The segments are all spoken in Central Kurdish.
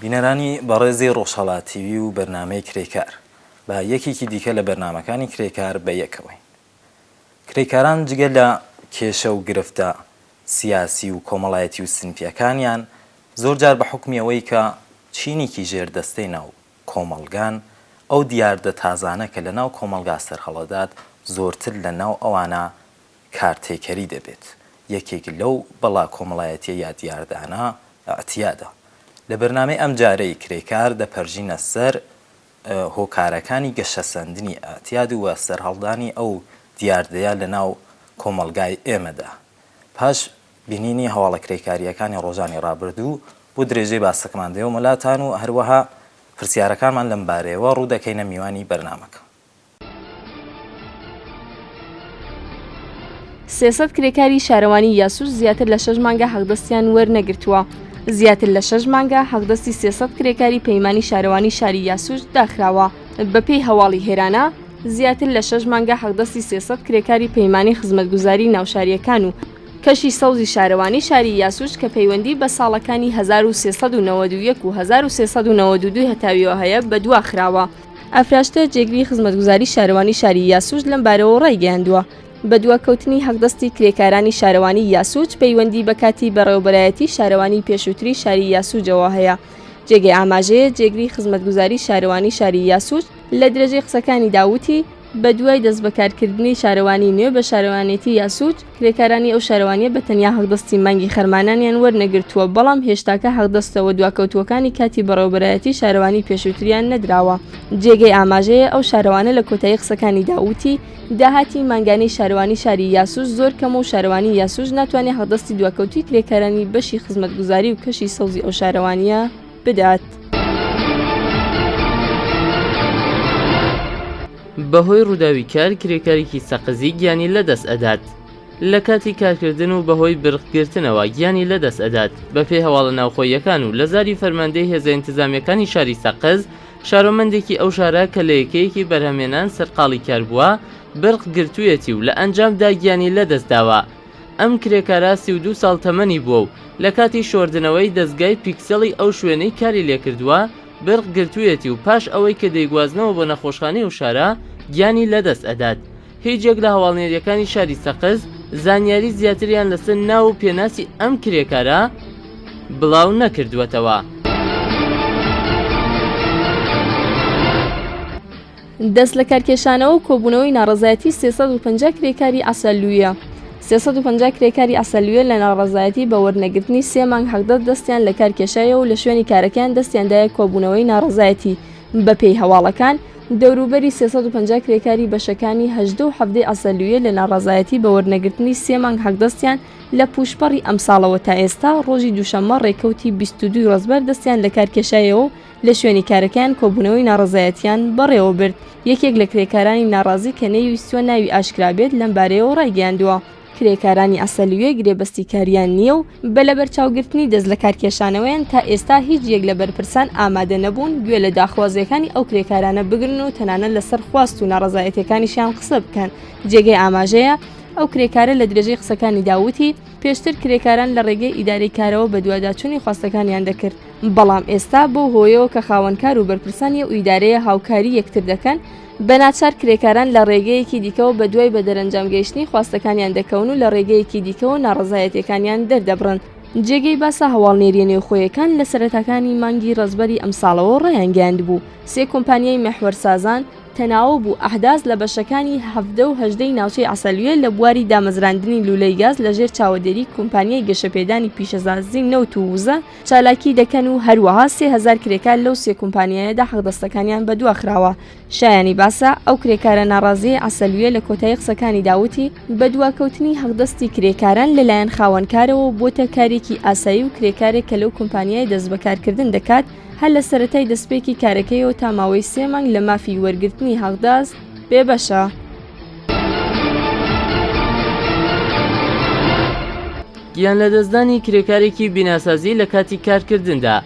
بینەرانی بەڕێزی ڕۆژهەڵات تیوی و بەرنامەی کرێکار بە یەکێکی دیکە لە بەرنامەکانی کرێکار بە یەکەوەین. کرێکاران جگە لە کێشە و گرفتە سیاسی و کۆمەڵایەتی و سنفیەکانیان زۆر جار بە حوکمی ئەوەی کە چینێکی ژێردەستەی ناو کۆمەڵگان، ئەو دیاردە تازانە کە لە ناو کۆمەڵگا سەرهەڵەدات زۆرتر لە ناو ئەوانە کارتێکەری دەبێت، یەکێک لەو بەڵا کۆمەڵایەتیە یا دیاردانە ئیعتیادە. لە بەرنامەی ئەمجارەی کرێکار دەپەرژینە سەر هۆکارەکانی گەشەسەندنی ئیعتیاد و سەرهەڵدانی ئەو دیاردەیە لە ناو کۆمەڵگای ئێمەدا. پاش بینینی هەواڵە کرێکارییەکانی ڕۆژانی ڕابردوو، بۆ درێژەی باسەکەمان دێومە لاتان و هەروەها پرسیارەکانمان لەم بارەیەوە ڕوو دەکەینە میوانی بەرنامەکە. 300 کرێکاری شارەوانی یاسوج زیاتر لە شەش مانگە حەقدەستیان وەرنەگرتووە. زیاتر لە شەش مانگە حەقدەستی 300 کرێکاری پەیمانی شارەوانی شاری یاسوج داخراوە. بەپێی هەواڵی هێرانا، زیاتر لە شەش مانگە حەقدەستی 300 کرێکاری پەیمانی خزمەتگوزاری ناوشارییەکان و کەشی سەوزی شارەوانی شاری یاسوج کە پەیوەندی بە ساڵەکانی 1391 و 1392 هەتاویەوە هەیە بەدوا خراوە. ئەفراشتە جێگری خزمەتگوزاری شارەوانی شاری یاسوج لەم بارەوە ڕایگەیاندووە، بەدواکەوتنی حەقدەستی کرێکارانی شارەوانی یاسوج پەیوەندی بە کاتی بەڕێوەبەرایەتی شارەوانی پێشووتری شاری یاسوجەوە هەیە. جێگەی ئاماژەیە جێگری خزمەتگوزاری شارەوانی شاری یاسوج لە درێژەی قسەکانیدا وتی، بەدوای دەستبەکارکردنی شارەوانی نوێ بە شارەوانێتی یاسوج، کرێکارانی ئەو شارەوانییە بە تەنیا حەقدەستی مانگی خەرمانانیان وەرنەگرتووە، بەڵام هێشتاکە حەقدەستە وەدواکەوتووەکانی کاتی بەڕێوەبەرایەتی شارەوانی پێشووتریان نەدراوە. جێگەی ئاماژەیە ئەو شارەوانە لە کۆتایی قسەکانیدا وتی، داهاتی مانگانەی شارەوانی شاری یاسوج زۆر کەمە و شارەوانی یاسوج ناتوانێ حەقدەستی دواکەوتووی کرێکارانی بەشی خزمەتگوزاری و کەشی سەوزی ئەو شارەوانییە بدات. بەهۆی ڕووداوی کار کرێکارێکی سەقزی گیانی لەدەست ئەدات. لە کاتی کارکردن و بەهۆی برق گرتنەوە گیانی لەدەست ئەدات. بەپێی هەواڵە ناوخۆییەکان و لە زاری فەرماندەی هێزە ئینتزامییەکانی شاری سەقز، شارۆمەندێکی ئەو شارە کە لە یەکەیەکی بەرهەمهێنان سەرقاڵی کار بووە، برق گرتوویەتی و لە ئەنجامدا گیانی لەدەست داوە. ئەم کرێکارە 32 ساڵ تەمەنی بووە و لە کاتی شۆردنەوەی دەزگای پیکسێڵی ئەو شوێنەی کاری لێکردووە، برق گرتوویەتی و پاش ئەوەی کە دەیگوازنەوە بۆ نەخۆشخانەی ئەو شارە، گیانی لەدەست ئەدات. هیچ یەک لە هەواڵنێرییەکانی شاری سەقز زانیاری زیاتریان لەسەر ناو و پێناسی ئەم کرێکارە بڵاو نەکردووەتەوە. دەست لەکارکێشانەوە و کۆبوونەوەی ناڕەزایەتی 350 کرێکاری عەسەلویە 350 کرێکاری عەسەلویە لە ناڕەزایەتی بە وەرنەگرتنی سێ مانگ حەقدەست دەستیان لە کار کێشایەوە و لە شوێنی کارەکەیان دەستیان دایە کۆبوونەوەی ناڕەزایەتی بەپێی هەواڵەکان دەوروبەری 350 کرێکاری بەشەکانی 18 و 17 عەسەلویە لە ناڕەزایەتی بە وەرنەگرتنی سێ مانگ حەقدەستیان لە پووشپەڕی ئەمساڵەوە تا ئێستا ڕۆژی دووشەممە ڕێکەوتی 22 ڕەزبەر دەستیان لە کار کێشایەوە و لە شوێنی کارەکەیان کۆبوونەوەی ناڕەزایەتیان بەڕێوەبرد، یەکێک لە کرێکارانی ناڕازی کە نەیویستووە ناوی ئاشکرا بێت لەم بارەیەوە ڕایگەیاندووە، کرێکارانی عەسەلویە گرێبەستی کاریان نییە و بە لەبەرچاوگرتنی دەستلەکارکێشانەوەیان تا ئێستا هیچ یەک لە بەرپرسان ئامادە نەبوون گوێ لە داخوازییەکانی ئەو کرێکارانە بگرن و تەنانەت لەسەر خواست و ناڕەزایەتییەکانیشیان قسە بکەن. جێگەی ئاماژەیە، ئەو کرێکارە لە درێژەی قسەکانیدا وتی، پێشتر کرێکاران لە ڕێگەی ئیدارەی کارەوە بەدواداچوونی خواستەکانیان دەکرد، بەڵام ئێستا بەو هۆیەوە کە خاوەنکار و بەرپرسانی ئەو ئیدارەیە هاوکاری یەکتر دەکەن، بە ناچار کرێکاران لە ڕێگەیەکی دیکەوە بە دوای بە دەرەنجام گەیشتنی خواستەکانیان دەکەون و لە ڕێگەیەکی دیکەوە ناڕەزایەتیەکانیان دەردەبڕن. جێگەی باسە هەواڵنێریە نێوخۆیەکان لە سەرەتاکانی مانگی ڕەزبەری ئەمساڵەوە ڕایانگەیاندبوو، سێ کۆمپانیای میحوەرسازان، تەناوب و ئەحداس لە بەشەکانی 17 و 18 ی ناوچەی عەسەلویە لە بواری دامەزراندنی لولەی گاز لە ژێر چاوەدێری کۆمپانیای گەشەپێدانی پیشەسازی نەوت و وزە چالاکی دەکەن و هەروەها 3000 کرێکار لەو سێ کۆمپانیایەدا حەقدەستەکانیان بەدواخراوە. شایانی باسە، ئەو کرێکارە ناڕازیەی عەسەلویە لە کۆتایی قسەکانیدا وتی، بەدواکەوتنی حەقدەستی کرێکاران لەلایەن خاوەنکارەوە بۆتە کارێکی ئاسایی و کرێکارێک کە لەو کۆمپانیایە دەستبەکارکردن دەکات هەر لە سەرەتای دەستپێکی کارەکەیەوە تا ماوەی سێ مانگ لە مافی وەرگرتنی حەقدەست بێبەشە. گیانلەدەستدانی کرێکارێکی بیناسازی لە کاتی کارکردندا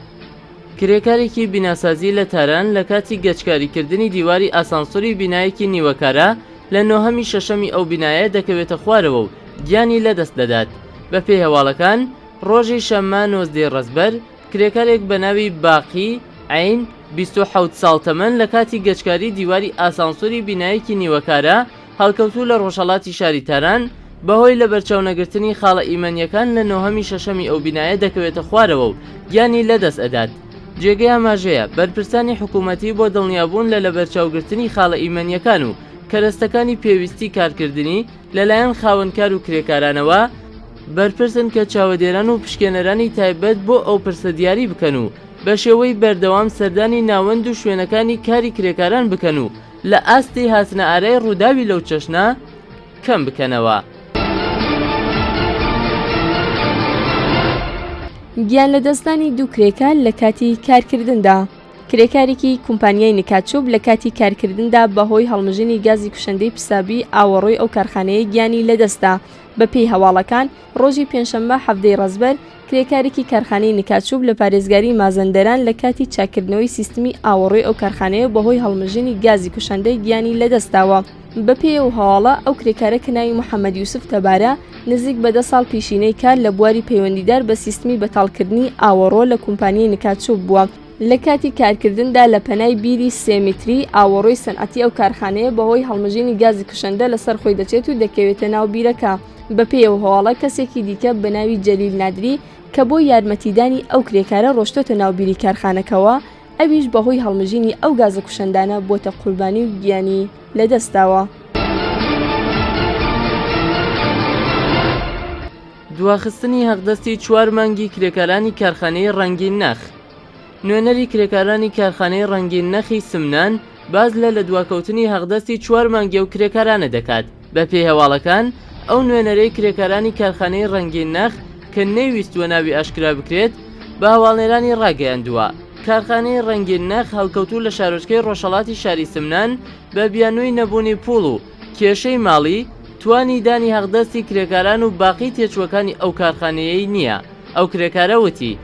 کرێکارێکی بیناسازی لە تاران لە کاتی گەچکاریکردنی دیواری ئاسانسۆری بینایەکی نیوەکارە لە نۆهەمی شەشەمی ئەو بینایە دەکەوێتە خوارەوە و گیانی لەدەست دەدات. بەپێی هەواڵەکان، ڕۆژی شەممە نۆزدەی ڕەزبەر، کرێکارێک بە ناوی باقی، عەین، 27 ساڵ تەمەن لە کاتی گەچکاری دیواری ئاسانسۆری بینایەکی نیوەکارە هەڵکەوتوو لە ڕۆژهەڵاتی شاری تاران، بەهۆی لەبەرچاونەگرتنی خاڵە ئیمەنییەکان لە نۆهەمی شەشەمی ئەو بینایە دەکەوێتە خوارەوە و گیانی لەدەست ئەدات. جێگەی ئاماژەیە، بەرپرسانی حکوومەتی بۆ دڵنیابوون لە لەبەرچاوگرتنی خاڵە ئیمەنییەکان و کەرەستەکانی پێویستی کارکردنی لەلایەن خاوەنکار و کرێکارانەوە، بەرپرسن کە چاوەدێران و پشکێنەرانی تایبەت بۆ ئەو پرسە دیاری بکەن و بە شێوەی بەردەوام سەردانی ناوەند و شوێنەکانی کاری کرێکاران بکەن و لە ئاستی هاتنەئارای ڕووداوی لەو چەشنە کەم بکەنەوە. گیانلەدەستدانی دوو کرێکار لە کاتی کارکردندا. کرێکارێکی کومپانیای نکاچوب لە کاتی کارکردندا بەهۆی هەڵمژینی گازی کوشندەی پسابی ئاوەڕۆی ئەو کارخانەیە گیانی لەدەستدا. بەپێی هەواڵەکان، ڕۆژی پێنجشەممە حەڤدەی ڕەزبەر، کرێکارێکی کارخانەی نکاچوب لە پارێزگاری مازەندەران لە کاتی چاککردنەوەی سیستمی ئاوەڕۆی ئەو کارخانەیە بەهۆی هەڵمژینی گازی کوشندە گیانی لەدەستداوە. بەپێی ئەو هەواڵە، ئەو کرێکارە کە ناوی محەمەد یوسف تەبارە، نزیک بە دە ساڵ پیشینەی کار لە بواری پەیوەندیدار بە سیستمی بەتاڵکردنی ئاوەڕۆ لە کومپانیای نکاچوب بووە، لە کاتی کارکردندا لە پەنای بیری سێ میتری ئاوەڕۆی سەنعەتی ئەو کارخانەیە بەهۆی هەڵمژینی گازی کوشندە لەسەر خۆی دەچێت و دەکەوێتە ناو بیرەکە. بەپێی ئەو هەواڵە کەسێکی دیکە بە ناوی جەلیل نادری کە بۆ یارمەتیدانی ئەو کرێکارە ڕۆشتۆتە ناو بیری کارخانەکەوە، ئەویش بەهۆی هەڵمژینی ئەو گازە کوشندانە بۆتە قوربانی و گیانی لەدەستداوە. دواخستنی هەقدەستی چوار مانگی کرێکارانی کارخانەی ڕەنگین نەخ نوێنەری کرێکارانی کارخانەی ڕەنگین نەخی سمنان باس لە لە دواکەوتنی هەقدەستی چوار مانگی ئەو کرێکارانە دەکات. بە پێی هەواڵەکان ئەو نوێنەرەی کرێکارانی کارخانەی ڕەنگین نەخ کە نەیویستووە ناوی ئاشکرا بکرێت بە هەواڵنێرانی ڕاگەیاندووە کارخانەی ڕەنگین نەخ هەڵکەوتوو لە شارۆچکەی ڕۆژهەڵاتی شاری سمنان بە بیانووی نەبوونی پووڵ و کێشەی ماڵی توانی دانی هەقدەستی کرێکاران و باقی تێچووەکانی ئەو کارخانەیەی نییە. ئەو کرێکارە وتی،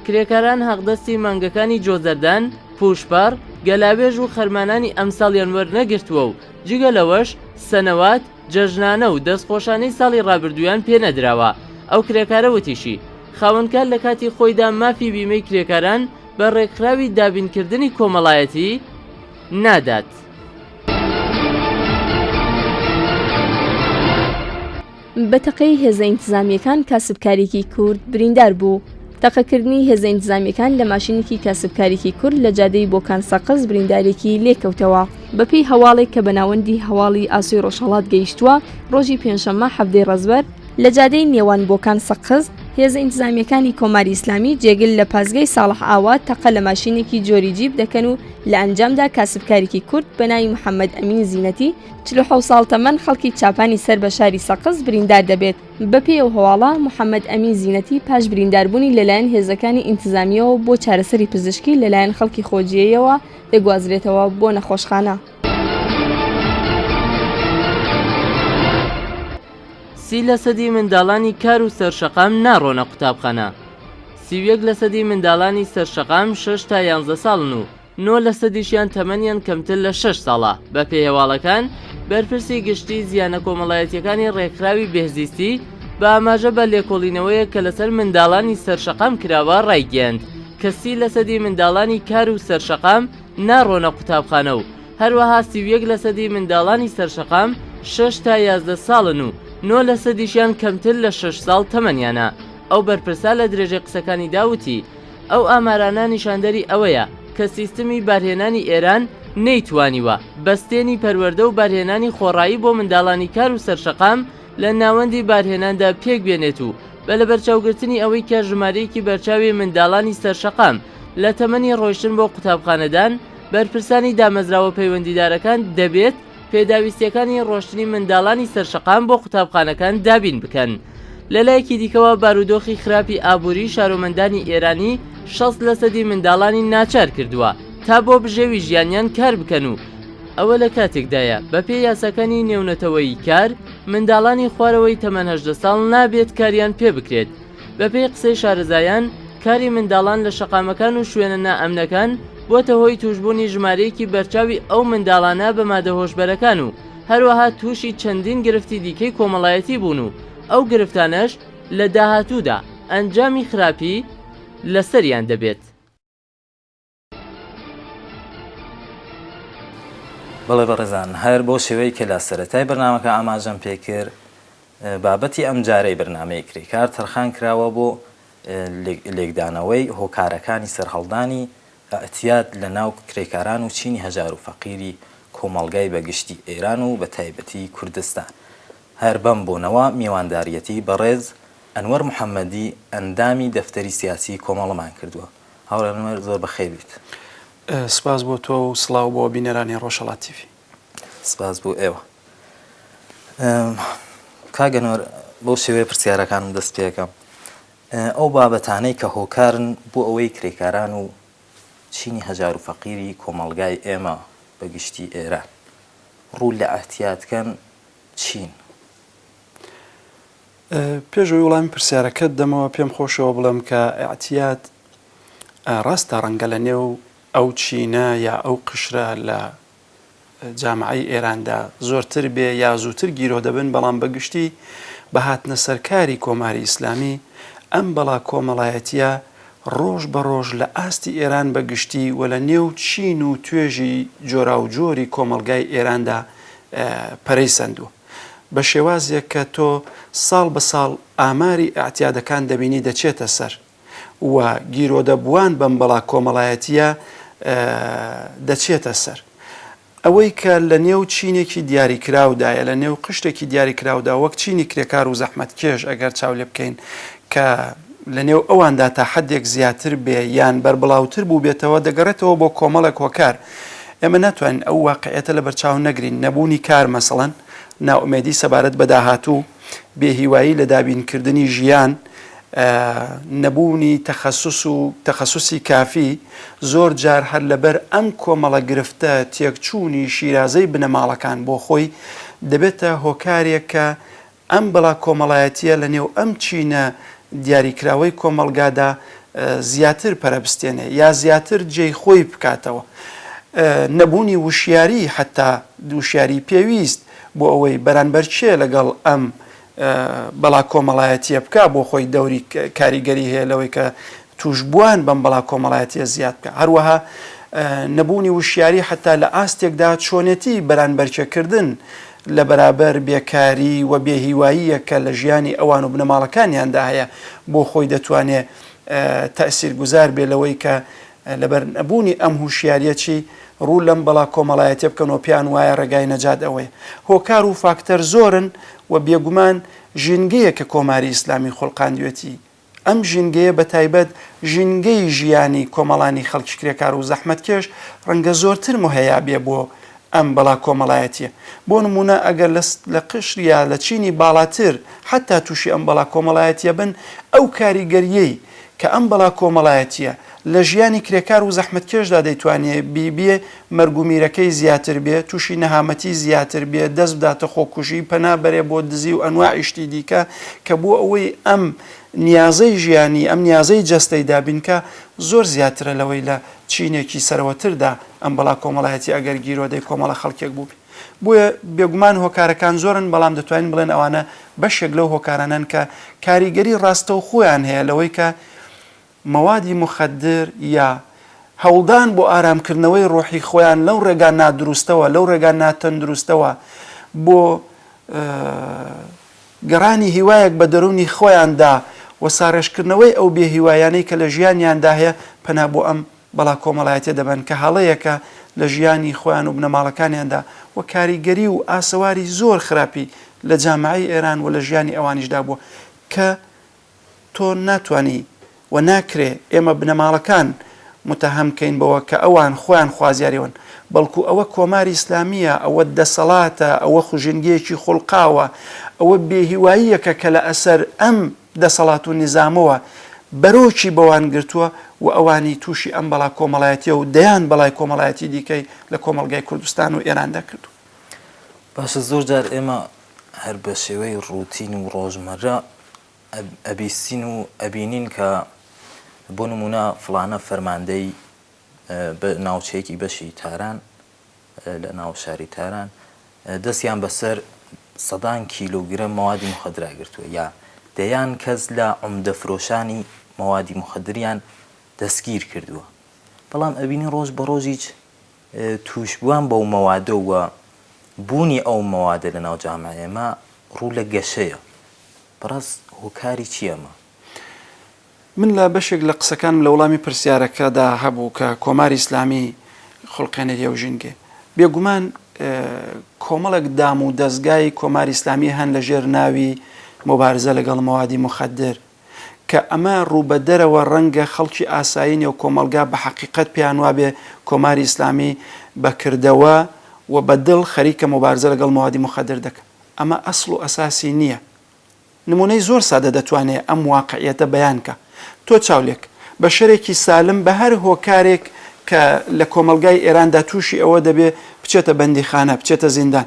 کرێکاران هەقدەستی مانگەکانی جۆزەردان، پووشپەڕ، گەلاوێژ و خەرمانانی ئەمساڵیان وەرنەگرتووە و جگە لەوەش سەنەوات، جەژنانە و دەستخۆشانەی ساڵی ڕابردوویان پێ نەدراوە. ئەو کرێکارە وتیشی، خاوەنکار لە کاتی خۆیدا مافی بیمەی کرێکاران بە ڕێکخراوی دابینکردنی کۆمەڵایەتی نادات. بە تەقەی هێزە ئینتزامییەکان کاسبکارێکی کورد بریندار بوو. تەقەکردنی هێزە ئینتزامییەکان لە ماشینێکی کاسبکارێکی کورد لە جادەی بۆکان سەقز بریندارێکی لێکەوتەوە. بەپێی هەواڵێک کە بە ناوەندی هەواڵی ئاسۆی ڕۆژهەڵات گەیشتووە، ڕۆژی پێنجشەممە حەڤدەی ڕەزبەر، لە جادەی نێوان بۆکان سەقز، هێزە ئینتزامییەکانی کۆماری ئیسلامی جێگر لە پاسگای ساڵح ئاوا تەقە لە ماشینێکی جۆری جیپ دەکەن و لە ئەنجامدا کاسبکارێکی کورد بە ناوی محەممەد ئەمین زینەتی 47 ساڵ تەمەن خەڵکی چاپانی سەر بە شاری سەقز بریندار دەبێت. بەپێی ئەو هەواڵە، محەممەد ئەمین زینەتی پاش برینداربوونی لەلایەن هێزەکانی ئینتزامییەوە بۆ چارەسەری پزیشکی لەلایەن خەڵکی خۆجێیەوە دەگوازرێتەوە بۆ نەخۆشخانە. سی لەسەدی منداڵانی کار و سەر شەقام ناڕۆنە قوتابخانە. 31 لەسەدی منداڵانی سەر شەقام شەش تا یانزە ساڵن و نۆ لەسەدیشیان تەمەنیان کەمتر لە شەش ساڵە. بەپێی هەواڵەکان، بەرپرسی گشتیی زیانە کۆمەڵایەتییەکانی ڕێکخراوی بێهزیستی بە ئاماژە بە لێکۆڵینەوەیەک کە لەسەر منداڵانی سەر شەقام کراوە ڕایگەیاند کە سی لەسەدی منداڵانی کار و سەر شەقام ناڕۆنە قوتابخانە و هەروەها 31 لەسەدی منداڵانی سەر شەقام شەش تا 11 ساڵن و نۆ لەسەدیشیان کەمتر لە شەش ساڵ تەمەنیانە. ئەو بەرپرسە لە درێژەی قسەکانیدا وتی، ئەو ئامارانە نیشاندەری ئەوەیە کە سیستمی بارهێنانی ئێران نەیتوانیوە بەستێنی پەروەردە و بارهێنانی خۆڕایی بۆ منداڵانی کار و سەرشەقام لە ناوەندی بارهێناندا پێک بێنێت و بە لەبەرچاوگرتنی ئەوەی کە ژمارەیەکی بەرچاوی منداڵانی سەرشەقام لە تەمەنی ڕۆیشتن بۆ قوتابخانەدان، بەرپرسانی دامەزراوە پەیوەندیدارەکان دەبێت پێداویستییەکانی ڕۆشتنی منداڵانی سەرشەقام بۆ قوتابخانەکان دابین بکەن. لەلایەکی دیکەوە بارودۆخی خراپی ئابووری شارۆمەندانی ئێرانی 60 لەسەدی منداڵانی ناچار کردووە تا بۆ بژێوی ژیانیان کار بکەن و ئەوە لە کاتێکدایە بەپێی یاساکانی نێونەتەوەیی کار منداڵانی خوارەوەی تەمەن 18 ساڵ نابێت کاریان پێ بکرێت. بەپێی قسەی شارەزایان، کاری منداڵان لە شەقامەکان و شوێنە نائەمنەکان بۆتە هۆی تووشبوونی ژمارەیەکی بەرچاوی ئەو منداڵانە بە مادە هۆشبەرەکان و هەروەها تووشی چەندین گرفتی دیکەی کۆمەڵایەتی بوون و ئەو گرفتانەش لە داهاتوودا ئەنجامی خراپی. لەسەریان دەبێت. بەڵێ بەڕێزان هەر بەو شێوەی کە لە سەرەتای بەرنامەکە ئاماژەم پێکرد بابەتی ئەمجارەی بەرنامەی کرێکار تەرخان کراوە بۆ لێکدانەوەی هۆکارەکانی سەرهەڵدانی ئیعتیاد لە ناو کرێکاران و چینی هەژار و فەقیری کۆمەڵگای بە گشتی ئێران و بە تایبەتی کوردستان. هەر بەم بۆنەوە میوانداریەتی بەڕێز ئەنوەر محەمەدی ئەندامی دەفتەری سیاسی کۆمەڵەمان کردووە. هاوڕێ ئەنوەر زۆر بەخێر بیت. سپاس بۆ تۆ و سڵاو بۆ بینەرانی ڕۆژهەڵات تیڤی. سپاس بۆ ئێوە. کاک ئەنوەر بەو شێوەیە پرسیارەکانم دەست پێکەم. ئەو بابەتانەی کە هۆکارن بۆ ئەوەی کرێکاران و چینی هەژار و فەقیری کۆمەڵگای ئێمە بە گشتی ئێران ڕوو لە ئیعتیاد کەن چین؟ پێش ئەوەی وڵامی پرسیارەکەت دەمەوە پێم خۆشەوە بڵێم کە ئیعتیاد ڕاستە ڕەنگە لە نێو ئەو چینە یا ئەو قشرە لە جامعەی ئێراندا زۆرتر بێ یا زووتر گیرۆ دەبن، بەڵام بە گشتی بە هاتنە سەرکاری کۆماری ئیسلامی ئەم بەڵا کۆمەڵایەتییە ڕۆژ بە ڕۆژ لە ئاستی ئێران بە گشتی و لە نێو چین و توێژی جۆراوجۆری کۆمەڵگای ئێراندا پەرەی سەندووە بە شێوازێک کە تۆ ساڵ بە ساڵ ئاماری ئیعتیادەکان دەبینی دەچێتە سەر و گیرۆدەبووان بەم بەڵا کۆمەڵایەتییە دەچێتە سەر. ئەوەی کە لە نێو چینێکی دیاریکراودایە، لە نێو قشتێکی دیاریکراودا وەک چینی کرێکار و زەحمەتکێش ئەگەر چاو لێ بکەین کە لە نێو ئەواندا تا حەدێک زیاتر بێ یان بەربڵاوتر بووبێتەوە دەگەڕێتەوە بۆ کۆمەڵێک هۆکار. ئێمە ناتوانین ئەو واقعیەتە لەبەرچاو نەگرین، نەبوونی کار مەسەڵەن، نائومێدی سەبارەت بە داهاتوو، بێهیوایی لە دابینکردنی ژیان، نەبوونی تەخەسوس و تەخەسوسی کافی، زۆر جار هەر لەبەر ئەم کۆمەڵە گرفتە تێکچوونی شیرازەی بنەماڵەکان بۆ خۆی دەبێتە هۆکارێک کە ئەم بەڵا کۆمەڵایەتییە لە نێو ئەم چینە دیاریکراوەی کۆمەڵگادا زیاتر پەرەبستێنێ یا زیاتر جێی خۆی بکاتەوە. نەبوونی وشیاری حەتا وشیاری پێویست بۆ ئەوەی بەرانبەر کێ لەگەڵ ئەم بەڵا کۆمەڵایەتییە بکا بۆ خۆی دەوری کاریگەری هەیە لەوەی کە تووشبووان بەم بەڵا کۆمەڵایەتییە زیاد بکا. هەروەها نەبوونی وشیاری حەتا لە ئاستێکدا چۆنێتی بەرانبەرکێکردن لە بەرابەر بێکاری و بێهیواییەک کە لە ژیانی ئەوان و بنەماڵەکانیاندا هەیە بۆ خۆی دەتوانێ تەئسیرگوزار بێ لەوەی کە لەبەر نەبوونی ئەم هوشیاریە چی ڕوو لەم بەڵا کۆمەڵایەتیە بکەن و پێیان وایە ڕێگای نەجات ئەوەیە. هۆکار و فاکتەر زۆرن و بێگومان ژینگەیەک کە کۆماری ئیسلامی خولقاندوێتی ئەم ژینگەیە بە تایبەت ژینگەی ژیانی کۆمەڵانی خەڵکی کرێکار و زەحمەتکێش ڕەنگە زۆرتر موهەیا بێ بۆ ئەم بەڵا کۆمەڵایەتیە. بۆ نموونە ئەگەر لە لە قشر یا لە چینی باڵاتر حەتا تووشی ئەم بەڵا کۆمەڵایەتیە بن ئەو کاریگەریەی کە ئەم بەڵا کۆمەڵایەتیە لە ژیانی کرێکار و زەحمەتکێشدا دەیتوانێ بیبێ مەرگ و میرەکەی زیاتر بێ، تووشی نەهامەتی زیاتر بێ، دەست بداتە خۆکوژی، پەنا بەرێ بۆ دزی و ئەنواعی شتی دیکە کە بۆ ئەوەی ئەم نیازەی ژیانی، ئەم نیازەی جەستەی دابین کا، زۆر زیاترە لەوەی لە چینێکی سەرەوەتردا ئەم بەڵا کۆمەڵایەتیە ئەگەر گیرۆدەی کۆمەڵە خەڵکێک بووبێ. بۆیە بێگومان هۆکارەکان زۆرن، بەڵام دەتوانین بڵێن ئەوانە بەشێک لەو هۆکارانەن کە کاریگەری ڕاستەوخۆیان هەیە لەوەی کە مەوادی موخەدر یا هەوڵدان بۆ ئارامکردنەوەی ڕۆحی خۆیان لەو ڕێگا نادروستەوە، لەو ڕێگا ناتەندروستەوە بۆ گەڕانی هیوایەک بە دەروونی خۆیاندا و ساڕێژکردنەوەی ئەو بێهیوایانەی کە لە ژیانیاندا هەیە پەنا بۆ ئەم بەڵا کۆمەڵایەتیە دەبەن کە هەڵەیەکە لە ژیانی خۆیان و بنەماڵەکانیاندا و کاریگەری و ئاسەواری زۆر خراپی لە جامعەی ئێران و لە ژیانی ئەوانیشدا بووە کە تۆ ناتوانی و ناکرێ ئێمە بنەماڵەکان موتەهەم کەین بەوە کە ئەوان خۆیان خوازیاری ئەوەن، بەڵکو ئەوە کۆماری ئیسلامییە، ئەوە دەسەڵاتە، ئەوە خوژینگەیەکی خوڵقاوە، ئەوە بێهیواییەکە کە لە ئەسەر ئەم دەسەڵات و نیزامەوە بەرۆکی بەوان گرتووە و ئەوانی تووشی ئەم بەڵا کۆمەڵایەتییە و دەیان بەڵای کۆمەڵایەتی دیکەی لە کۆمەڵگای کوردستان و ئێراندا کردووە. باشە زۆر جار ئێمە هەر بە شێوەی ڕووتین و ڕۆژمەرە ئەبیستین و ئەبینین کە بۆ نموونە فڵانە فەرماندەی ناوچەیەکی بەشی تاران لە ناو شاری تاران دەستیان بەسەر سەدان کیلۆگرەم مەوادی مخدرا گرتووە یا دەیان کەس لە عومدە فرۆشانی. مەوادی موخەدریان دەستگیر کردووە بەڵام ئەبینین ڕۆژ بە ڕۆژیچ تووشبووان بەو مەوادە و بوونی ئەو مەوادە لە ناو جامعەی ئێمە ڕوو لە گەشەیە بەڕاست هۆکاری چییە ئەمە؟ من لە بەشێک لە قسەکانم لە وڵامی پرسیارەکەدا هەبوو کە کۆماری ئیسلامی خوڵقێنەری ئەو ژینگەیە. بێگومان کۆمەڵێک دام و دەزگای کۆماری ئیسلامی هەن لە ژێر ناوی موبارزە لەگەڵ مەوادی موخەدر کە ئەمە ڕووبەدەرەوە ڕەنگە خەڵکی ئاسایی نێو کۆمەڵگا بە حەقیقەت پێیان وابێ کۆماری ئیسلامی بە کردەوە و بە دڵ خەریکە موبارزە لەگەڵ مەوادی موخەدر دەکا. ئەمە ئەسڵ و ئەساسی نییە. نموونەی زۆر سادە دەتوانێ ئەم واقعیەتە بەیان کا. تۆ چاو لێک، بەشەرێکی سالم بە هەر هۆکارێک کە لە کۆمەڵگای ئێراندا تووشی ئەوە دەبێ بچێتە بەندیخانە، بچێتە زیندان.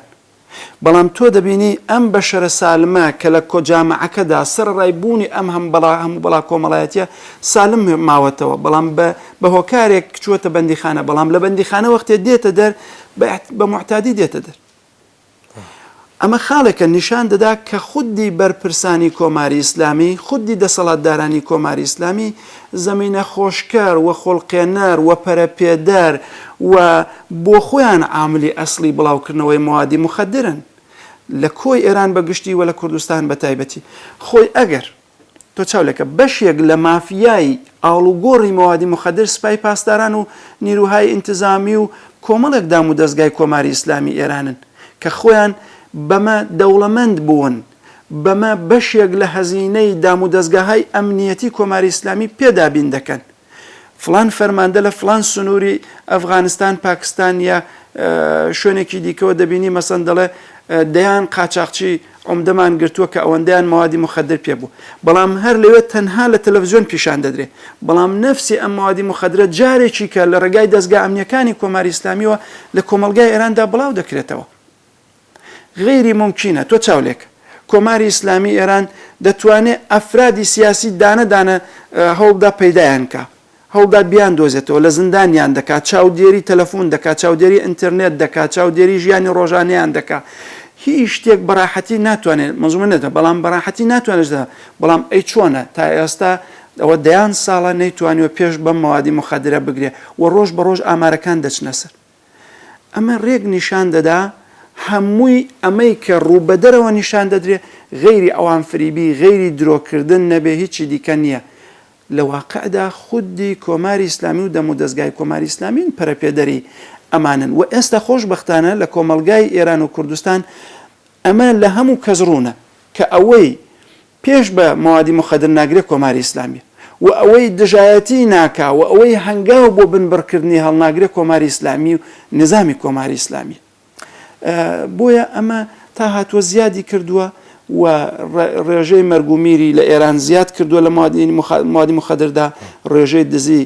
بەڵام تۆ دەبینی ئەم بەشەرە سالمە کە لە جامعەکەدا سەرەڕای بوونی ئەم هەم بەڵا هەموو بەڵا کۆمەڵایەتیە سالم ماوەتەوە بەڵام بە بە هۆکارێک چووەتە بەندیخانە بەڵام لە بەندیخانە وەختێ دێتە دەر بە موعتادی دێتە دەر. ئەمە خاڵێکە نیشان دەدا کە خودی بەرپرسانی کۆماری ئیسلامی، خودی دەسەڵاتدارانی کۆماری ئیسلامی زەمینە خۆشکەر و خۆڵقێنەر و پەرەپێدەر و بۆ خۆیان عاملی ئەسڵی بڵاوکردنەوەی مەوادی موخەدرن لە کۆی ئێران بە گشتی و لە کوردستان بە تایبەتی. خۆی ئەگەر تۆ چاو لێکە بەشێک لە مافیای ئاڵوگۆڕی مەوادی موخەدر سپای پاسداران و نیروهای ئینتزامی و کۆمەڵێک دام و دەزگای کۆماری ئیسلامی ئێرانن کە خۆیان بەمە دەوڵەمەند بوون بەمە بەشێک لە هەزینەی دام و دەزگاهای ئەمنیەتی کۆماری ئیسلامی پێ دابین دەکەن. فڵان فەرماندە لە فڵان سنووری ئەفغانستان، پاکستان یا شوێنێکی دیکەوە دەبینی مەسەن دەڵێ دەیان قاچاخچی عومدەمان گرتووە کە ئەوەندەیان مەوادی موخەدر پێ بوو بەڵام هەر لەوێ تەنها لە تەلەفزیۆن پیشان دەدرێ بەڵام نەفسی ئەم مەوادی موخەدرە جارێکی کە لە ڕێگای دەزگا ئەمنیەکانی کۆماری ئیسلامیەوە لە کۆمەڵگای ئێراندا بڵاو دەکرێتەوە. غەیری مومکینە تۆ چاو لێکە کۆماری ئیسلامی ئێران دەتوانێ ئەفرادی سیاسی دانە دانە هەوڵبدا پەیدایان کا هەوڵدا بیان دۆزێتەوە لە زیندانیان دەکا چاودێری تەلەفون دەکا چاودێری ئینترنێت دەکا چاودێری ژیانی ڕۆژانەیان دەکا هیچ شتێک بەڕاحەتی ناتوانێت مەزومە نەدا بەڵام بەڕاحەتی ناتوانێت بەڵام ئەی چۆنە تا ئێستا ئەوە دەیان ساڵە نەیتوانیوە پێش بەم مەوادی مخدرە بگرێ و ڕۆژ بە ڕۆژ ئامارەکان دەچنە سەر ئەمە رێک نیشان دەدا هەمووی ئەمەی کە ڕووبەدەرەوە نیشان دەدرێ غەیری عەوامفریبی، غەیری درۆکردن نەبێ هیچی دیکە نییە. لە واقعدا خودی کۆماری ئیسلامی و دەمودەزگای کۆماری ئیسلامین پەرەپێدەری ئەمانەن و ئێستا خۆشبەختانە لە کۆمەڵگای ئێران و کوردستان ئەمە لە هەموو کەس ڕوونە کە ئەوەی پێش بە مەوادی موخەدر ناگرێ کۆماری ئیسلامیە و ئەوەی دژایەتی ناکا و ئەوەی هەنگاو بۆ بنبڕکردنی هەڵناگرێ کۆماری ئیسلامی و نیزامی کۆماری ئیسلامیە. بۆیە ئەمە تا هاتووە زیادی کردووە و ڕێژەی مەرگ و میری لە ئێران زیاد کردووە لە موادی موخەدردا ڕێژەی دزی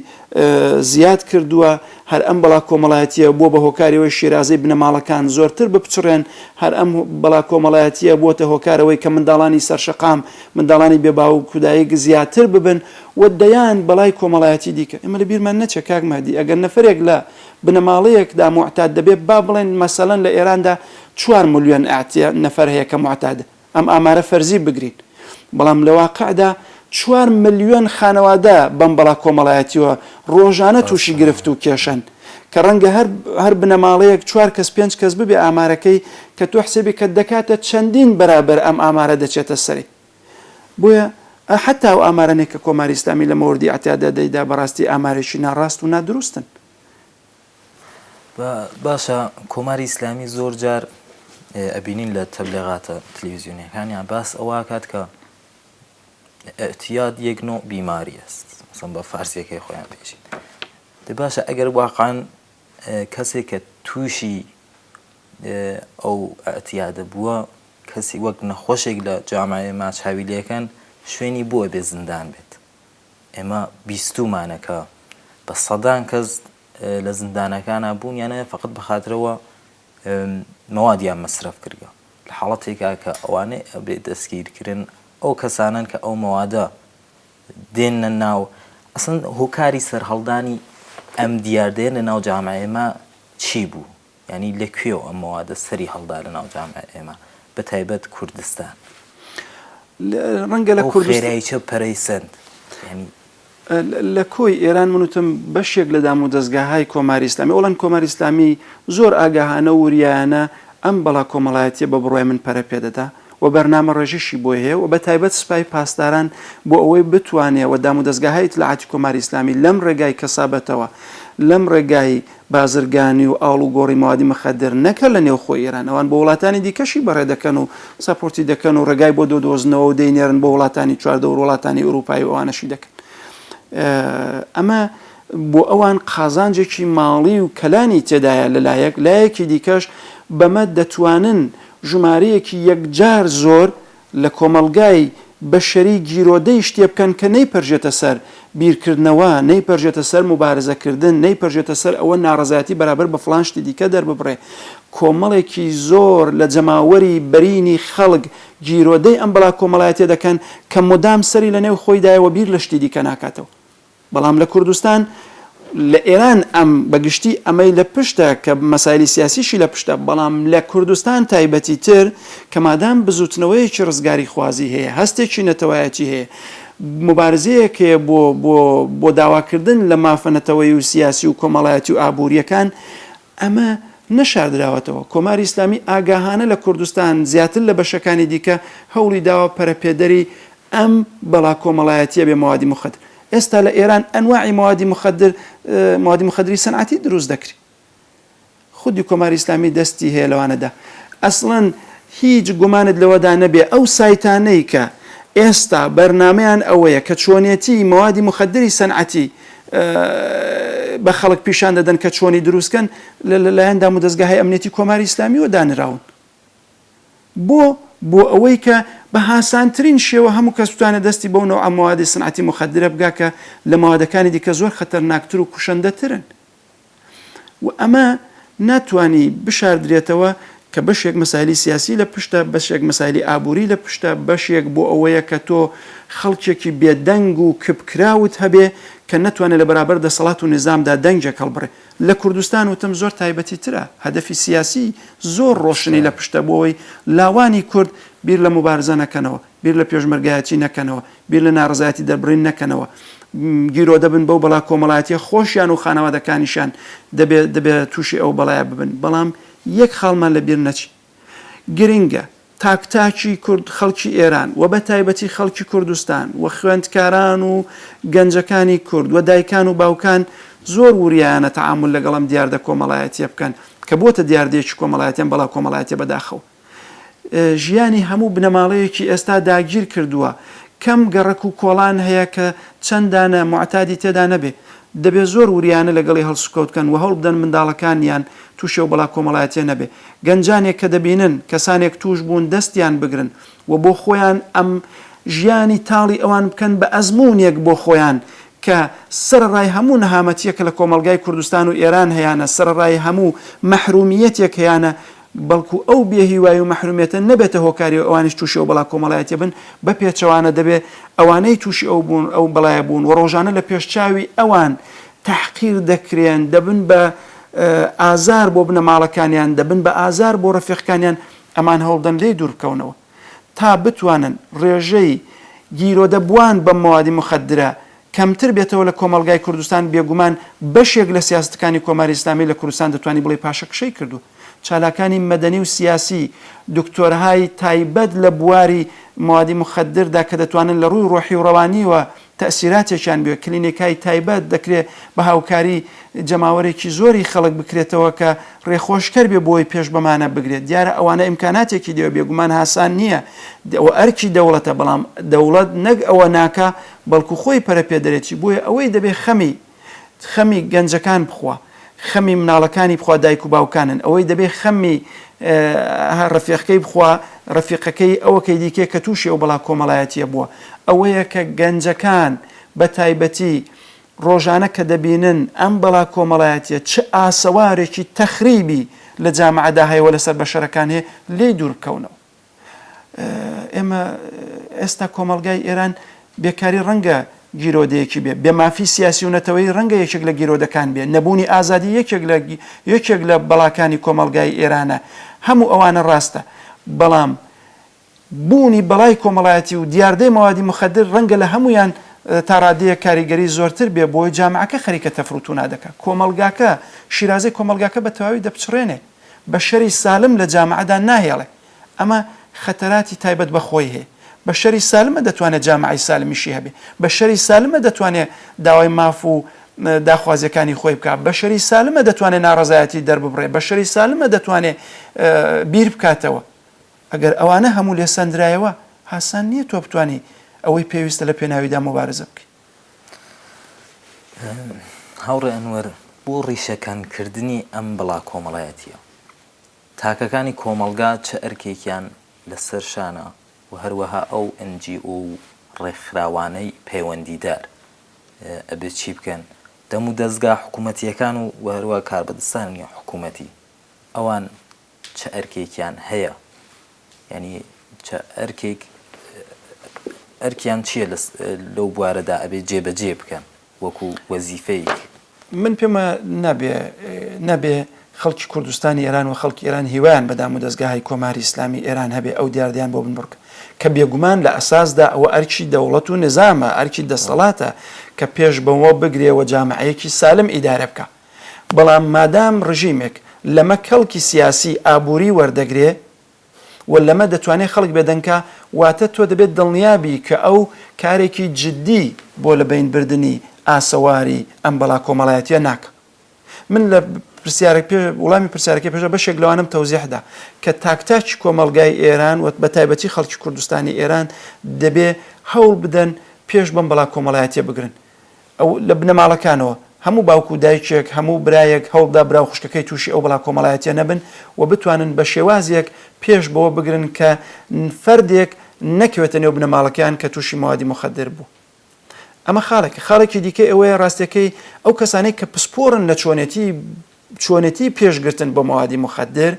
زیاد کردووە، هەر ئەم بەڵا کۆمەڵایەتییە بووە بە هۆکاری ئەوەی شیرازەی بنەماڵەکان زۆرتر بپچڕێن، هەر ئەم بەڵا کۆمەڵایەتییە بووەتە هۆکار ئەوەی کە منداڵانی سەرشەقام، منداڵانی بێ باوک و دایک زیاتر ببن و دەیان بەڵای کۆمەڵایەتی دیکە. ئێمە لە بیرمان نەچێ کاک مەهدی ئەگەر نەفەرێک لە بنەماڵەیەکدا موعتاد دەبێ با بڵێین مەسەلەن لە ئێراندا چوار ملیۆن نەفەر هەیە کە موعتادە، ئەم ئامارە فەرزی بگرین، بەڵام لە واقعدا 4 ملیۆن خانەوادە بەم بەڵا کۆمەڵایەتیوە ڕۆژانە تووشی گرفت و کێشەن، کە ڕەنگە هەر هەر بنەماڵەیەک چوار کەس پێنج کەس ببێ ئامارەکەی کە تۆ حسێبی کە دەکاتە چەندین بەرابەر ئەم ئامارە دەچێتە سەری. بۆیە حەتا ئەو ئامارانەی کە کۆماری ئیسلامی لە مەوردی ئیعتیادا دەیدا بەڕاستی ئامارێکی ناڕاست و نادروستن. باشە کۆماری ئیسلامی زۆر جار ئەبینین لە تەبلیغاتە تلویزیۆنیەکانیان باس ئەوە کات کە اعتیاد یک نوع بیماری است مثلا بە فارسیەکەی خۆیان پێشین دە باشە ئەگەر واقعا کەسێک کە تووشی ئەو ئەتیادە بووە کەسی وەک نەخۆشێک لە جامعەیە ما چاوی لێکەن شوێنی بۆ بێ زیندان بێت ئێمە بیستوومانە کە بە سەدان کەس لە زیندانەکانا بوونیان هەیە فقط بە خاترەوە مەوادیان مەسرەف کردگە لە حاڵەتێکا کە ئەوانەی ئەبێ دەستگیرکرن ئەو کەسانەن کە ئەو مەوادە دێننە ناو ئەسڵەن هۆکاری سەرهەڵدانی ئەم دیاردەیە لە ناو جامعەی ئێمە چی بوو یانی لە کوێوە ئەم مەوادە سەری هەڵدا لە ناو جامعەی ئێمە بە تایبەت کوردستان ڕەنگە لە کوردستان خێرایی چە پەرەی سەند یانی. لە کۆی ئێران من وتم بەشێک لە دامودەزگاهای کۆماری ئیسلامی، ئەوەڵەن کۆماری ئیسلامی زۆر ئاگاهانە و وریایانە ئەم بەڵا کۆمەڵایەتیە بە بڕوای من پەرە پێ دەدا و بەرنامەڕێژیشی بۆی هەیە و بە تایبەت سپای پاسداران بۆ ئەوەی بتوانێ و دامودەزگاهای ئیتلاعاتی کۆماری ئیسلامی لەم ڕێگای کەسابەتەوە لەم ڕێگای بازرگانی و ئاڵوگۆڕی موادی مخدر نەک هەر لە نێوخۆی ئێران ئەوان بۆ وڵاتانی دیکەشی بەڕێ دەکەن و support ی دەکەن و ڕێگای بۆ دۆدۆزنەوە و دەینێرن بۆ وڵاتانی چواردەور وڵاتانی ئوروپایی و ئەوانەشی دەکەن ئەمە بۆ ئەوان قازانجێکی ماڵی و کەلانی تێدایە لە لایەک لایەکی دیکەش بەمە دەتوانن ژمارەیەکی یەکجار زۆر لە کۆمەڵگای بەشەری گیرۆدەی شتێ بکەن کە نەیپەرژێتە سەر بیرکردنەوە، نەیپەرژێتە سەر موبارزەکردن، نەیپەرژێتە سەر ئەوە ناڕەزایەتی بەرابەر بە فڵان شتی دیکە دەرببڕێ. کۆمەڵێکی زۆر لە جەماوەری بەرینی خەڵک گیرۆدەی ئەم بەڵا کۆمەڵایەتیە دەکەن کە مودام سەری لە نێو خۆیدایە و بیر لە شتی دیکە ناکاتەوە. بەڵام لە کوردستان، لە ئێران ئەم بە گشتی ئەمەی لە پشتە کە مەسایلی سیاسیشی لە پشتە، بەڵام لە کوردستان تایبەتی تر کە مادام بزووتنەوەیەکی ڕزگاریخوازی هەیە، هەستێکی نەتەوایەتی هەیە، موبارزەیەک هەیە بۆ بۆ بۆ داواکردن لە مافە نەتەوەیی و سیاسی و کۆمەڵایەتی و ئابوورییەکان، ئەمە نەشاردراوەتەوە. کۆماری ئیسلامی ئاگاهانە لە کوردستان زیاتر لە بەشەکانی دیکە هەوڵی داوە پەرەپێدەری ئەم بەڵا کۆمەڵایەتیە بێ موادی مخدر. ئێستا لە ئێران ئەنواعی موادی مخدر موادی مخدری سەنعەتی دروست دەکری. خودی کۆماری ئیسلامی دەستی هەیە لەوانەدا. ئەسڵەن هیچ گومانت لەوەدا نەبێ ئەو سایتانەی کە ئێستا بەرنامەیان ئەوەیە کە چۆنێتی موادی مخدری سەنعەتی بە خەڵک پیشان دەدەن کە چۆنی دروست کەن لە لەلایەن دامودەزگاهای ئەمنیەتی کۆماری ئیسلامیەوە دانراون. بۆ؟ بۆ ئەوەی کە بە هاسانترین شێوە هەموو کەس بتوانێت دەستی بەو نەوعە مەوادی سنعەتی موخەدرە بگا کە لە مەوادەکانی دیکە زۆر خەتەرناکتر و کوشەندەترن. و ئەمە ناتوانی بشاردرێتەوە کە بەشێک مەسایلی سیاسی لە پشتە، بەشێک مەسایلی ئابووری لە پشتە، بەشێک بۆ ئەوەیە کە تۆ خەڵکێکی بێدەنگ و کپکراوت هەبێ کە نەتوانێت لە بەرابەر دەسەڵات و نیزامدا دەنگێک هەڵبڕێ. لە کوردستان وتم زۆر تایبەتی ترە، هەدەفی سیاسی زۆر ڕۆشنی لە پشتە بۆ ئەوەی لاوانی کورد بیر لە موبارزە نەکەنەوە، بیر لە پێشمەرگایەتی نەکەنەوە، بیر لە ناڕەزایەتی دەربڕین نەکەنەوە، گیرۆدە بن بەو بەڵا کۆمەڵایەتیە خۆشیان و خانەوادەکانیشیان دەبێ دەبێ تووشی ئەو بەڵایە ببن، بەڵام یەک خاڵمان لە بیر نەچی گرنگە تاک تاکی کورد خەڵکی ئێران و بە تایبەتی خەڵکی کوردستان و خوێندکاران و گەنجەکانی کورد و دایکان و باوکان زۆر وریایانە تەعامول لەگەڵ ئەم دیاردە کۆمەڵایەتیە بکەن کە بۆتە دیاردەیەکی کۆمەڵایەتی ئەم بەڵا کۆمەڵایەتیە بەداخەوە ژیانی هەموو بنەماڵەیەکی ئێستا داگیر کردووە، کەم گەڕەک و کۆڵان هەیە کە چەند دانە موعتادی تێدا نەبێ. دەبێ زۆر وریایانە لەگەڵی هەڵسوکەوت کەن و هەوڵ بدەن منداڵەکانیان تووشی ئەو بەڵا کۆمەڵایەتییە نەبێ. گەنجانێک کە دەبینن کەسانێک تووش بوون دەستیان بگرن و بۆ خۆیان ئەم ژیانی تاڵی ئەوان بکەن بە ئەزموونێک بۆ خۆیان کە سەرەڕای هەموو نەهامەتییەک کە لە کۆمەڵگای کوردستان و ئێران هەیانە، سەرەڕای هەموو مەحروومییەتێک هەیانە، بەڵکو ئەو بێ هیوایی و مەحرومیەتە نەبێتە هۆکاری ئەوەی ئەوانیش توشی ئەو بەڵا کۆمەڵایەتیە بن، بە پێچەوانە دەبێ ئەوانەی توشی ئەو بوون ئەو بەڵایە بوون و ڕۆژانە لە پێش چاوی ئەوان تەحقیر دەکرێن دەبن بە ئازار بۆ بنەماڵەکانیان دەبن بە ئازار بۆ ڕەفیقکانیان ئەمان هەوڵدەن لێی دوور بکەونەوە تا بتوانن ڕێژەی گیرۆدە بوان بەم مەوادی مخدرە کەمتر بێتەوە لە کۆمەڵگای کوردستان، بێگومان بەشێک لە سیاسەتەکانی کۆماری ئیسلامی لە کوردستان دەتوانی بڵێی پاشەکشەی کردووە. چالاکانی مەدەنی و سیاسی، دکتۆرهای تایبەت لە بواری موادی مخدردا کە دەتوانن لە ڕووی ڕۆحی و ڕەوانیوە تەئسیراتێکیان بێ، کلینیکهای تایبەت دەکرێ بە هاوکاری جەماوەرێکی زۆری خەڵک بکرێتەوە کە ڕێخۆشکەر بێ بۆی پێش بەمانە بگرێت. دیارە ئەوانە ئیمکاناتێکی دەوێ، بێگومان هاسان نییە و ئەرکی دەوڵەتە، بەڵام دەوڵەت نەک ئەوە ناکا بەڵکو خۆی پەرە پێدەرێتی بۆیە ئەوەی دەبێ خەمی خەمی گەنجەکان بخوا خەمی مناڵەکانی بخوا دایک و باوکانن ئەوەی دەبێ خەمی ڕەفیقەکەی بخوا ڕەفیقەکەی ئەوەکەی دیکە کە تووشی ئەو بەڵا کۆمەڵایەتیە بووە ئەوەیە کە گەنجەکان بە تایبەتی ڕۆژانە کە دەبینن ئەم بەڵا کۆمەڵایەتیە چ ئاسەوارێکی تەخریبی لە جامعەدا هەیە و لەسەر بەشەرەکان هەیە لێی دوور بکەونەوە. ئێمە ئێستا کۆمەڵگای ئێران بێکاری ڕەنگە گیرۆدەیەکی بێ، بێ مافی سیاسی و نەتەوەیی ڕەنگە یەکێک لە گیرۆدەکان بێ، نەبوونی ئازادی یەکێک لە یەکێک لە بەڵاکانی کۆمەڵگای ئێرانە، هەموو ئەوانە ڕاستە، بەڵام بوونی بەڵای کۆمەڵایەتی و دیاردەی مەوادی موخەدر ڕەنگە لە هەموویان تا ڕادەیەک کاریگەری زۆرتر بێ بۆی جامعەکە خەریکە تەفروتونا دەکا کۆمەڵگاکە شیرازەی کۆمەڵگاکە بە تەواوی دەپچڕێنێ بەشەری سالم لە جامعەدا ناهێڵێ ئەمە خەتەراتی تایبەت بە خۆی هەیە بەشەری سالمە دەتوانێ جامعەی سالمیشی هەبێ بەشەری سالمە دەتوانێ داوای ماف و داخوازیەکانی خۆی بکا بەشەری سالمە دەتوانێ ناڕەزایەتی دەرببڕێ بەشەری سالمە دەتوانێ بیر بکاتەوە ئەگەر ئەوانە هەموو لێ سەندرایەوە، هاسان نییە تۆ بتوانی ئەوەی پێویستە لە پێناویدا موبارزە بکەی. هاوڕێ ئەنوەر، بۆ ڕیشەکەنکردنی ئەم بەڵا کۆمەڵایەتییە، تاکەکانی کۆمەڵگا چ ئەرکێکیان لە سەر شانە و هەروەها ئەو NGO و ڕێکخراوانەی پەیوەندیدار ئەبێ چی بکەن؟ دەمودەزگا حکوومەتییەکان و هەروەها کاربەدەستانی حکوومەتی ئەوان چ ئەرکێکیان هەیە یانی چ ئەرکێک ئەرکیان چییە لەو بوارەدا ئەبێ جێبەجێ بکەن وەکو وەزیفەیەک؟ من پێم نابێ نابێ خەڵکی کوردستانی ئێران و خەڵکی ئێران هیوایان بە دامودەزگاهای کۆماری ئیسلامی ئێران هەبێ ئەو دیاردەیان بۆ بنبڕ کە بێگومان لە ئەساسدا ئەوە ئەرکی دەوڵەت و نزامە ئەرکی دەسەڵاتە کە پێش بەوە بگرێ و جامعەیەکی سالم ئیدارە بکا بەڵام مادام ڕژیمێک لەمە کەڵکی سیاسی ئابووری وەردەگرێ و لەمە دەتوانێ خەڵک بێدەنگ کا، واتە تۆ دەبێت دڵنیا بی کە ئەو کارێکی جدی بۆ لە بەین بردنی ئاسەواری ئەم بەڵا کۆمەڵایەتیە ناکا. من لە پرسیارە پێ وڵامی پرسیارەکەی پێشە بەشێک لەوانەم تەوزیح دا کە تاک تاکی کۆمەڵگای ئێران و بە تایبەتی خەڵکی کوردستانی ئێران دەبێ هەوڵ بدەن پێش بەم بەڵا کۆمەڵایەتیە بگرن. ئەو لە بنەماڵەکانەوە، هەموو باوک و دایکێک، هەموو برایەک هەوڵبدا برا و خوشکەکەی تووشی ئەو بەڵا کۆمەڵایەتییە نەبن و بتوانن بە شێوازێک پێش بەوە بگرن کە فەردێک نەکەوێتە نێو بنەماڵەکەیان کە تووشی مەوادی موخەدر بوو. ئەمە خاڵێکە. خاڵێکی دیکەی ئەوەیە ڕاستییەکەی ئەو کەسانەی کە پسپۆڕن لە چۆنێتی چۆنێتی پێشگرتن بۆ مەوادی موخەدر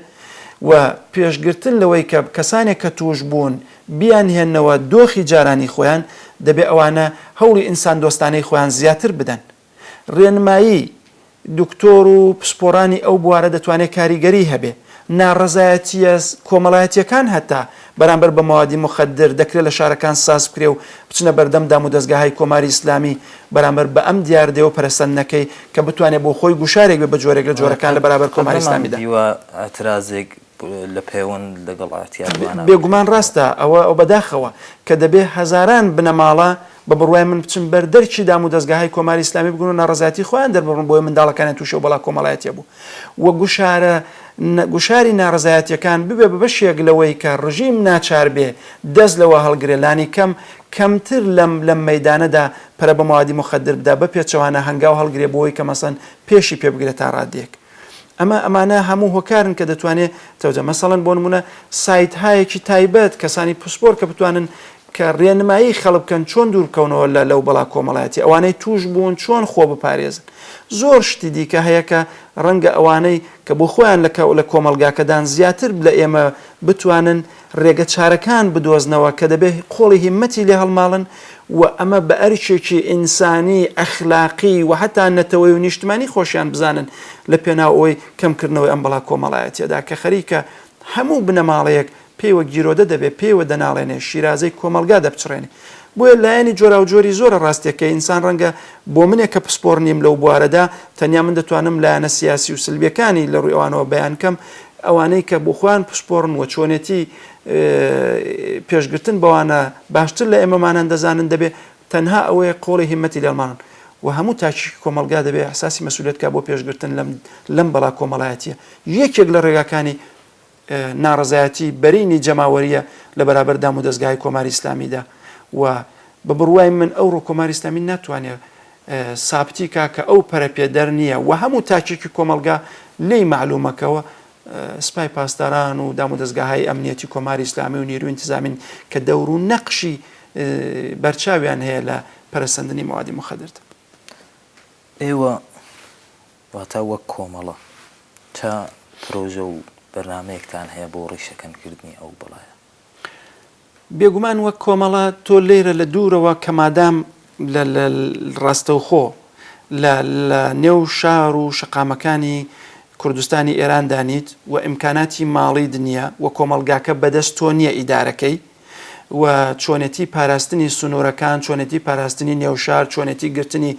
و پێشگرتن لەوەی کە کەسانێک کە تووش بوون بیانهێننەوە دۆخی جارانی خۆیان، دەبێ ئەوانە هەوڵی ئینساندۆستانەی خۆیان زیاتر بدەن. رێنمایی دکتۆر و پسپۆرانی ئەو بوارە دەتوانێ کاریگەری هەبێ. ناڕەزایەتییە کۆمەڵایەتییەکان هەتا بەرامبەر بە مەوادی موخەدر دەکرێ لە شارەکان ساز بکرێ و بچنە بەردەم دامودەزگاهای کۆماری ئیسلامی بەرامبەر بە ئەم دیاردەیە و پەرەسەندنەکەی کە بتوانێ بۆ خۆی گوشارێک بێ بە جۆرێک لە جۆرەکان لە بەرابەر کۆماری ئیسلامیدا. دیوە ئیعترازێک لە پەیوەند لەگەڵ ئیعتیادوانە. بێگومان ڕاستە ئەوە ئەو بەداخەوە کە دەبێ هەزاران بنەماڵە بە بڕوای من بچن بەر دەرکی دامودەزگاهای کۆماری ئیسلامی بگرن و ناڕەزایەتی خۆیان دەرببڕن بۆیە منداڵەکانیان تووشی ئەو بەڵا کۆمەڵایەتیە بوو و گوشارە گوشاری ناڕەزایەتیەکان ببێ بە بەشێک لەوەی کە ڕژیم ناچار بێ دەست لەوە هەڵگرێ لانی کەم کەمتر لەم لەم مەیدانەدا پەرە بە مەوادی موخەدر بدا بە پێچەوانە هەنگاو هەڵگرێ بۆی کە مەسەن پێشی پێ بگرێ تا ڕادەیەک ئەمە ئەمانە هەموو هۆکارن کە دەتوانێ تەوجە مەسەڵەن بۆ نمونە سایت هایەکی تایبەت کەسانی پسپۆر کە بتوانن کە ڕێنمایی خەڵک بکەن چۆن دوور بکەونەوە لە لەو بەڵا کۆمەڵایەتی ئەوانەی توش بوون چۆن خۆ بپارێزن زۆر شتی دیکە هەیە کە ڕەنگە ئەوانەی کە بۆ خۆیان لە لە کۆمەڵگاکەدان زیاتر لە ئێمە بتوانن ڕێگە چارەکان بدۆزنەوە کە دەبێ قۆڵی هیممەتی لێ هەڵماڵن و ئەمە بە ئەرکێکی ئینسانی، ئەخلاقی و هەتا نەتەوەی و نیشتمانی خۆشیان بزانن لە پێناو ئەوەی کەمکردنەوەی ئەم بەڵا کۆمەڵایەتیەدا کە خەریکە هەموو بنەماڵەیەک پێیوە گیرۆدە دەبێ، پێیوە دەناڵێنێ، شیرازەی کۆمەڵگا دەپچڕێنێ. بۆیە لایەنی جۆراوجۆری زۆرە ڕاستیەکەی ئینسان ڕەنگە بۆ منێک کە پسپۆڕ نیم لەو بوارەدا تەنیا من دەتوانم لایەنە سیاسی و سلبیەکانی لە ڕووی ئەوانەوە بەیان کەم ئەوانەی کە بۆ خۆیان پسپۆڕن و چۆنێتی پێشگرتن بەوانە باشتر لە ئێمەمانان دەزانن دەبێ تەنها ئەوەیە قۆڵی هیمەتی لێڵمانن و هەموو تاکی کۆمەڵگا دەبێ ئیحساسی مەسئولیەت کا بۆ پێشگرتن لەم لەم بەڵا کۆمەڵایەتیە یەکێک لە ڕێگاکانی ناڕەزایەتی بەرینی جەماوەریە لە بەرابەر دامودەزگای کۆماری ئیسلامیدا و بە بڕوای من ئەوڕۆ کۆماری ئیسلامی ناتوانێت سابتی کا کە ئەو پەرەپێدەر نییە و هەموو تاکێکی کۆمەڵگا لێی مەعلومەکەوە سپای پاسداران و دامودەزگاهای ئەمنیەتی کۆماری ئیسلامی و نیروی ئینتزامین کە دەور و نەقشی بەرچاویان هەیە لە پەرەسەندنی مەوادی موخەدردا. ئێوە واتە وەک کۆمەڵە چە پرۆژە و بەرنامەیەکتان هەیە بۆ ڕیشەکەنکردنی ئەو بەڵایە؟ بێگومان وەک کۆمەڵە تۆ لێرە لە دوورەوە کە مادام لە لە ڕاستەوخۆ لە لە نێو شار و شەقامەکانی کوردستانی ئێراندا نیت و ئیمکاناتی ماڵیت نییە و کۆمەڵگاکە بەدەست تۆ نییە ئیدارەکەی. و چۆنێتی پاراستنی سنوورەکان، چۆنێتی پاراستنی نێوشار، چۆنێتی گرتنی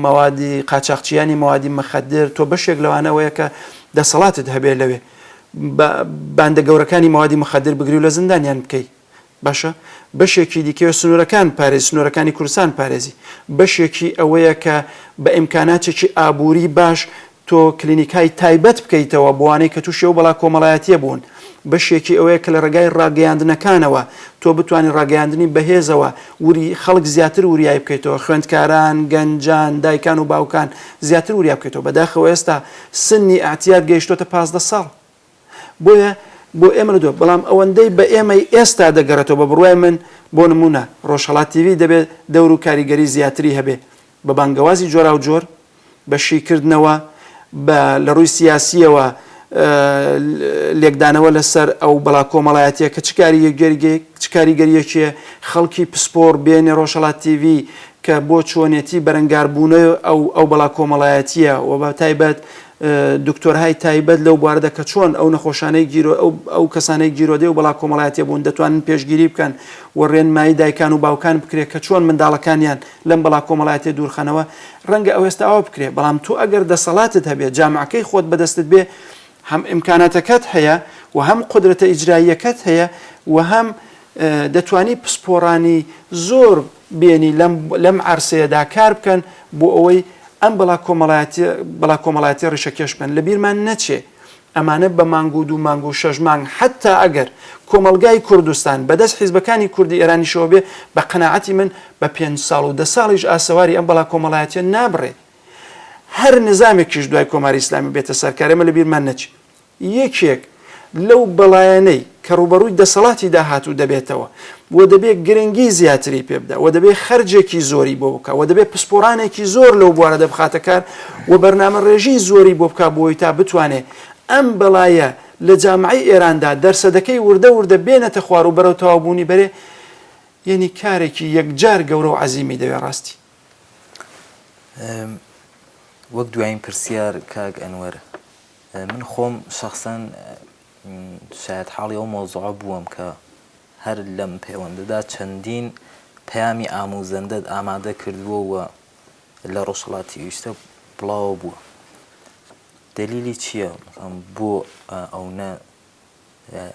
مەوادی قاچاخچیانی مەوادی مخدر، تۆ بەشێک لەوانە ئەوەیە کە دەسەڵاتت هەبێ لەوێ باندە گەورەکانی مەوادی مخدر بگری و لە زیندانیان بکەی. باشە بەشێکی دیکەوە سنوورەکان پارێزی سنوورەکانی کوردستان پارێزی بەشێکی ئەوەیە کە بە ئیمکاناتێکی ئابووری باش تۆ کلینیکای تایبەت بکەیتەوە بۆوانەی کە تووشی ئەو بەڵا کۆمەڵایەتیە بوون، بەشێکی ئەوەیە کە لە ڕێگای ڕاگەیاندنەکانەوە تۆ بتوانی ڕاگەیاندنی بەهێزەوە وری خەڵک زیاتر وریای بکەیتەوە، خوێندکاران، گەنجان، دایکان و باوکان زیاتر وریا بکەیتەوە، بەداخەوە ئێستا سنی ئەعتیاد گەیشتۆتە 15 ساڵ. بۆیە بۆ ئێمە لە دووە بەڵام ئەوەندەی بە ئێمەی ئێستا دەگەڕێتەوە بە بڕوای من بۆ نموونە ڕۆژهەڵات تیڤی دەبێت دەور و کاریگەری زیاتری هەبێ بە بانگەوازی جۆراوجۆر، بە شیکردنەوە، بە لە ڕووی سیاسییەوە لێکدانەوە لەسەر ئەو بەڵا کۆمەڵایەتییە کە چ چ کاریگەرییەکی خەڵکی پسپۆڕ بێنێ ڕۆژهەڵات تیڤی کە بۆ چۆنێتی بەرەنگاربوونەوەی ئەو ئەو بەڵا کۆمەڵایەتییە و بە تایبەت دکتۆرهای تایبەت لەو بوارەدا کە چۆن ئەو نەخۆشانەی گیرۆ ئەو ئەو کەسانەی گیرۆدەی و بەڵا کۆمەڵایەتیە بوون دەتوانن پێشگیری بکەن و ڕێنمایی دایکان و باوکان بکرێت کە چۆن منداڵەکانیان لەم بەڵا کۆمەڵایەتیە دوورخەنەوە ڕەنگە ئەو ئێستا ئەوە بکرێ بەڵام تۆ ئەگەر دەسەڵاتت هەبێ جامعەکەی خۆت بەدەستت بێ هەم ئیمکاناتەکەت هەیە و هەم قودرەتە ئیجراییەکەت هەیە و هەم دەتوانی پسپۆڕانی زۆر بێنی لەم لەم عەرسەیەدا کار بکەن بۆ ئەوەی ئەم بەڵا کۆمەڵایەتیە بەڵا کۆمەڵایەتیە ڕیشەکێش بکەن لەبیرمان نەچێ ئەمانە بە مانگ و دوو مانگ و شەش مانگ حەتتا ئەگەر کۆمەڵگای کوردستان بەدەست حیزبەکانی کوردی ئێرانیشەوە بێ بە قەناعەتی من بە پێنج ساڵ و دە ساڵیش ئاسەواری ئەم بەڵا کۆمەڵایەتیە نابڕێ هەر نزامێکیش دوای کۆماری ئیسلامی بێتە سەر کار ئێمە لەبیرمان نەچێ یەکێک لەو بەڵایانەی کە ڕووبەڕووی دەسەڵاتی داهاتوو دەبێتەوە و دەبێ گرنگی زیاتری پێ بدا و دەبێ خەرجێکی زۆری بۆ بکا و دەبێ پسپۆڕانێکی زۆر لەو بوارەدا بخاتە کار و بەرنامەڕێژیی زۆری بۆ بکا بۆی تا بتوانێ ئەم بەڵایە لە جامعەی ئێراندا دەرسەدەکەی وردە وردە بێنێتە خوار و بەرەو تەواوبوونی بەرێ یەنی کارێکی یەکجار گەورە و عەزیمی دەوێ ڕاستی. وەک دوایین پرسیار کاک ئەنوەر من خۆم شەخسەن شایەتحاڵی ئەو مەوزوعە بووم کە هەر لەم پەیوەندەدا چەندین پەیامی ئاموزەندەت ئامادە کردووە و لە ڕۆژهەڵاتی ئیشتە بڵاوە بووە. دەلیلی چییە بۆ ئەونە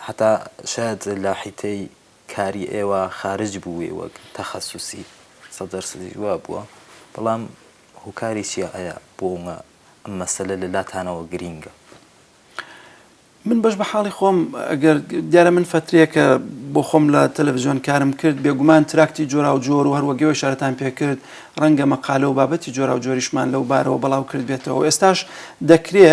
حتا شاید لە حیتەی کاری ئێوە خارج بووێ وەک تەخەسوسی سەدەرسەدیش وا بووە بەڵام هۆکاری چییە ئایا بۆ ئەم مەسەلە لە لاتانەوە گرینگە؟ من بەش بە حاڵی خۆم ئەگەر دیارە من فەترەیەکە بۆ خۆم لە تەلەڤزیۆن کارم کرد بێگومان تراکتی جۆراوجۆر و هەروەک ئێوەی ئیشارەتان پێ کرد ڕەنگە مەقالە و بابەتی جۆراوجۆریشمان لەو بارەوە بەڵاو کردبێتەوە ئێستاش دەکرێ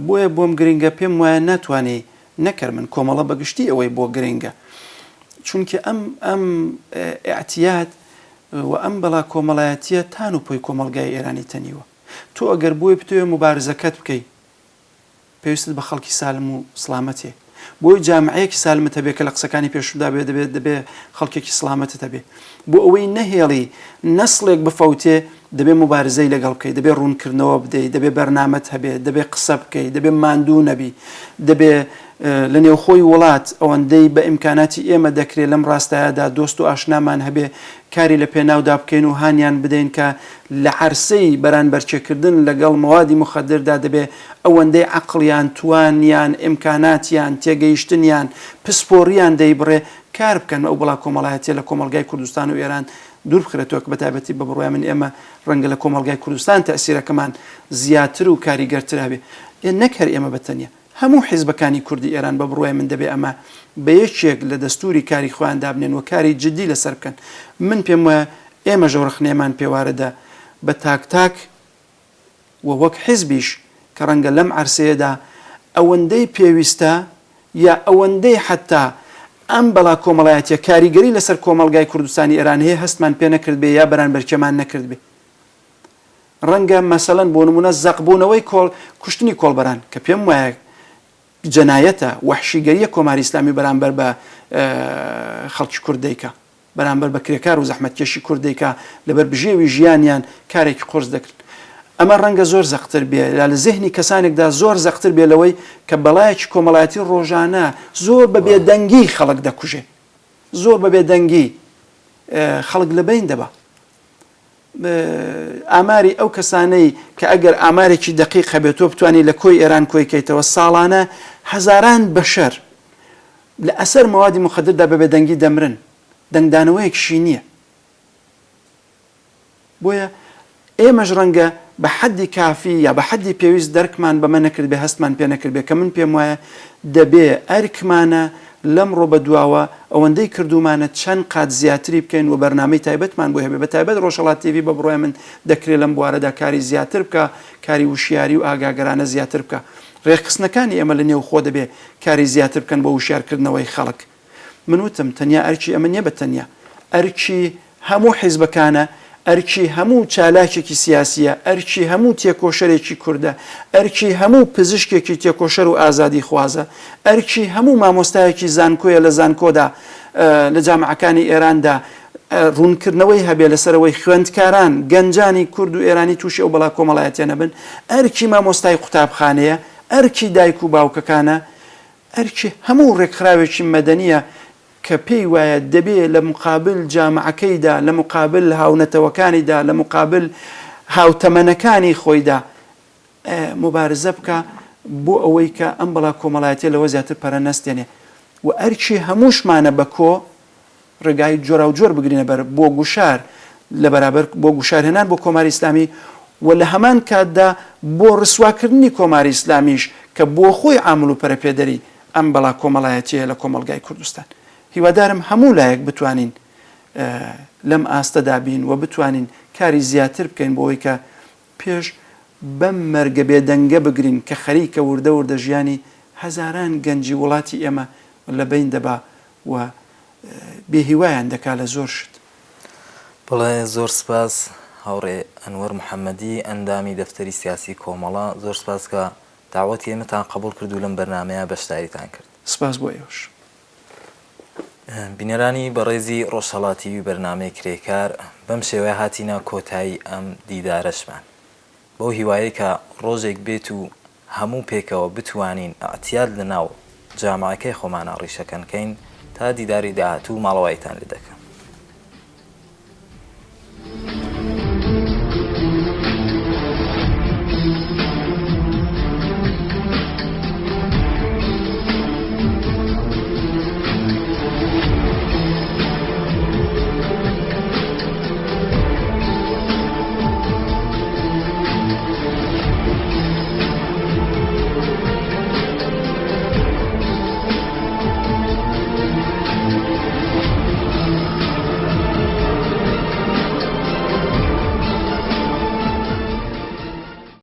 بۆیە بۆم گرنگە پێم وایە ناتوانێ نەکەر من کۆمەڵە بەگشتی ئەوەی بۆ گرنگە چونکە ئەم ئەم ئیعتیاد و ئەم بەڵا کۆمەڵایەتیە تان و پۆی کۆمەڵگای ئێرانی تەنیوە. تۆ ئەگەر بۆی بتەوێ موبارزەکەت بکەی پێویستت بە خەڵکی سالم و سڵامەت هەیە. بۆی جامعەیەکی سالمت هەبێ کە لە قسەکانی پێشوودا بێ دەبێ دەبێ خەڵکێکی سڵامەتت هەبێ. بۆ ئەوەی نەهێڵی نەسڵێک بفەوتێ دەبێ موبارزەی لەگەڵ بکەی، دەبێ ڕوونکردنەوە بدەی، دەبێ بەرنامەت هەبێ، دەبێ قسە بکەی، دەبێ ماندوو نەبی، دەبێ لە نێوخۆی وڵات ئەوەندەی بە ئیمکاناتی ئێمە دەکرێ لەم ڕاستایەدا دۆست و ئاشنامان هەبێ کاری لە پێناودا بکەین و هانیان بدەین کە لە عەرسەی بەرانبەرکێکردن لەگەڵ مەوادی موخەدردا دەبێ ئەوەندەی عەقڵیان، توانیان، ئیمکاناتیان، تێگەیشتنیان، پسپۆڕییان دەیبڕێ کار بکەن ئەو بەڵا کۆمەڵایەتیە لە کۆمەڵگای کوردستان و ئێران دوور بخرێتەوە کە بە تایبەتی بە بڕوای من ئێمە ڕەنگە لە کۆمەڵگای کوردستان تەئسیرەکەمان زیاتر و کاریگەرتر هەبێ نەک هەر ئێمە بە تەنیا هەموو حیزبەکانی کوردی ئێران بە بڕوای من دەبێ ئەمە بە یەکێک لە دەستووری کاری خۆیان دابنێن و کاری جدی لەسەر بکەن. من پێم وایە ئێمەش ئەو ڕەخنەیەمان پێ واردە بە تاک تاک و وەک حیزبیش کە ڕەنگە لەم عەرسەیەدا ئەوەندەی پێویستە یا ئەوەندەی حەتتا ئەم بەڵا کۆمەڵایەتیە کاریگەری لەسەر کۆمەڵگای کوردستانی ئێران هەیە هەستمان پێ نەکردبێ یا بەرانبەرکێمان نەکردبێ. ڕەنگە مەسەلەن بۆ نموونە زەقبوونەوەی کۆڵ کوشتنی کۆڵبەران کە پێم وایە جەنایەتە، وەحشیگەرییە کۆماری ئیسلامی بەرامبەر بە خەڵکی کورد دەیکا، بەرامبەر بە کرێکار و زەحمەتکێشی کورد دەیکا، لەبەر بژێوی ژیانیان کارێکی قورس دەکرد. ئەمە ڕەنگە زۆر زەقتر بێ یا لە زێهنی کەسانێکدا زۆر زەقتر بێ لەوەی کە بەڵایەکی کۆمەڵایەتی ڕۆژانە زۆر بە بێدەنگی خەڵک دەکوژێ. زۆر بە بێدەنگی خەڵک لە بەین دەبا. ئاماری ئەو کەسانەی کە ئەگەر ئامارێکی دەقیق هەبێت تۆ بتوانی لە کۆی ئێران کۆی کەیتەوە ساڵانە هەزاران بەشەر لە ئەسەر مەوادی موخەدردا بە بێدەنگی دەمرن دەنگدانەوەیەکیشی نییە. بۆیە ئێمەش ڕەنگە بە حەدی کافی یا بە حەدی پێویست دەرکمان بەمە نەکردبێ، هەستمان پێ نەکردبێ کە من پێم وایە دەبێ ئەرکمانە لەمڕۆ بە دواوە ئەوەندەی کردوومانە چەند قات زیاتری بکەین و بەرنامەی تایبەتمان بۆی هەبێ بە تایبەت ڕۆژهەڵات تیڤی بە بڕوای من دەکرێ لەم بوارەدا کاری زیاتر بکا، کاری وشیاری و ئاگاگەرانە زیاتر بکا. ڕێکخستنەکانی ئێمە لە نێوخۆ دەبێ کاری زیاتر بکەن بۆ وشیارکردنەوەی خەڵک. من وتم تەنیا ئەرکی ئەمە نیە بە تەنیا، ئەرکی هەموو حیزبەکانە، ئەرکی هەموو چالاکێکی سیاسیە، ئەرکی هەموو تێکۆشەرێکی کوردە، ئەرکی هەموو پزیشکێکی تێکۆشەر و ئازادیخوازە، ئەرکی هەموو مامۆستایەکی زانکۆیە لە زانکۆدا لە جامعەکانی ئێراندا ڕوونکردنەوەی هەبێ لەسەر ئەوەی خوێندکاران، گەنجانی کورد و ئێرانی تووشی ئەو بەڵا کۆمەڵایەتیە نەبن، ئەرکی مامۆستای قوتابخانەیە، ئەرکی دایک و باوکەکانە، ئەرکی هەموو ڕێکخراوێکی مەدەنییە کە پێی وایە دەبێ لە موقابل جامعەکەیدا، لە موقابل هاونەتەوەکانیدا، لە موقابل هاوتەمەنەکانی خۆیدا موبارزە بکا بۆ ئەوەی کە ئەم بەڵا کۆمەڵایەتیە لەوە زیاتر پەرە نەستێنێ و ئەرکی هەمووشمانە بە کۆ ڕێگای جۆراوجۆر بگرینە بەر بۆ گوشار لە بەرابەر بۆ گوشارهێنان بۆ کۆماری ئیسلامی و لە هەمان کاتدا بۆ ڕسواکردنی کۆماری ئیسلامیش کە بۆ خۆی عامل و پەرەپێدەری ئەم بەڵا کۆمەڵایەتیەیە لە کۆمەڵگای کوردستان. هیوادارم هەموو لایەک بتوانین لەم ئاستەدا بین و بتوانین کاری زیاتر بکەین بۆ ئەوەی کە پێش بەم مەرگە بێدەنگە بگرین کە خەریکە وردە وردە ژیانی هەزاران گەنجی وڵاتی ئێمە لە بەین دەبا و بێ هیوایان دەکا لە زۆر شت. بەڵێ زۆر سپاس هاوڕێ ئەنوەر محەمەدی ئەندامی دەفتەری سیاسی کۆمەڵە زۆر سپاس کە داوەتی ئێمەتان قبوڵ کرد و لەم بەرنامەیە بەشداریتان کرد. سپاس بۆ ئێوەش. بینەرانی بەڕێزی ڕۆژهەڵات تیڤی بەرنامەی کرێکار بەم شێوەیە هاتینە کۆتایی ئەم دیدارەشمان بەو هیوایەی کە ڕۆژێک بێت و هەموو پێکەوە بتوانین ئیعتیاد لە ناو جامعەکەی خۆمانا ڕیشەکەن کەین تا دیداری داهاتوو ماڵەواییتان لێ دەکەم.